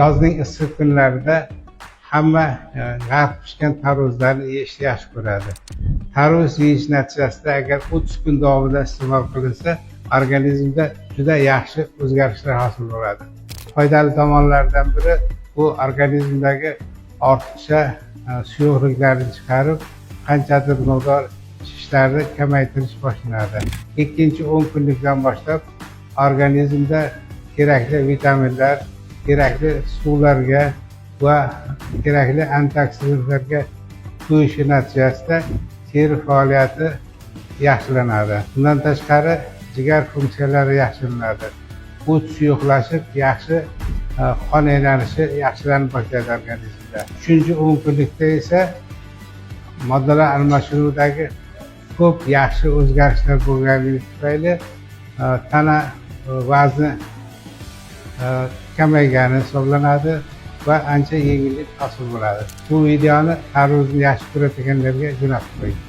Yozning issiq kunlarida hamma g'arq pishgan tarvuzlarni yeyishni yaxshi ko'radi. Tarvuz yeyish natijasida agar 30 kun davomida iste'mol qilinsa, organizmda juda yaxshi o'zgarishlar hosil bo'ladi. Foydali tomonlaridan biri bu organizmdagi ortiqcha suyuqliklarni chiqarib, qanchadir miqdor shishlarni kamaytirish boshlanadi. Ikkinchi 10 kunlikdan boshlab organizmda kerakli vitaminlar, kerakli suvlarga va kerakli antioksidantlarga to'yishi natijasida teri faoliyati yaxshilanadi. Bundan tashqari, jigar funksiyalari yaxshilanadi. O't suyuqlashib, yaxshi qon aylanishi yaxshilanib boshlaydi organizmda. Uchinchi 10 kunlikda esa moddalar almashinuvidagi ko'p yaxshi o'zgarishlar bo'lganligi tufayli tana vazni kamaygani hisoblanadi va ancha yengillik hosil bo'ladi. Bu videoni tarvuzni yaxshi ko'radiganlarga jo'natib qo'ying.